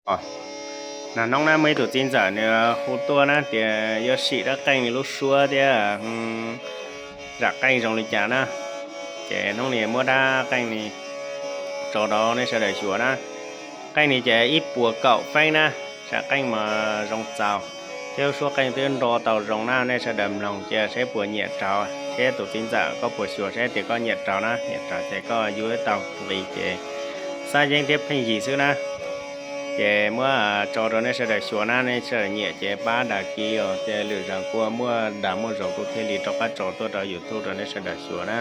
Os, nag hnub na muaj ib tug txiv ntxawm nws hu tuaj na tias yuav sim dab qeej nws lub suab thiab zam qeej zoo li cas na. Ces hnub no muab dab qeej no tso rau nej sawv daws xyuas na. Qeej no ces ib puas kaum feeb na, zam qeej mas zoo txaus, thiab lub suab qeej twb nro tau zoo na. Nej sawv daws mloog cia saib puas nyiam raug, thiab tus txiv ntxawm koj puas xyuas saib tias koj nyiam raug na, nyiam raug ces koj yuav tau nqi ces xab yeeb thiab pheej yig xwb na. Ces muab tso rau nej sawv daws xyuas na, nej sawv daws nyiam ces pab dag kis os, ces lwm zaus kuj muaj dag muaj zog kuv thiaj li rov qab tso tuaj rau YouTube rau nej sawv daws xyuas na.